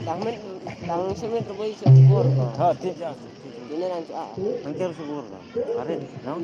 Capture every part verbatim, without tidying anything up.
Tang men, tang semen terbaik sa bor ko. Ha, ti ja. Ini lang sa. Angker sa bor ko. Are, no?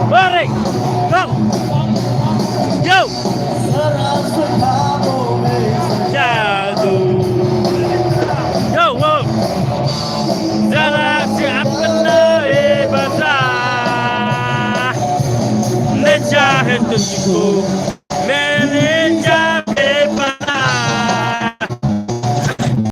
Mari, go. Yo. Jadu. Yo, wo. Zara si apna e baza. Leja hentu siku.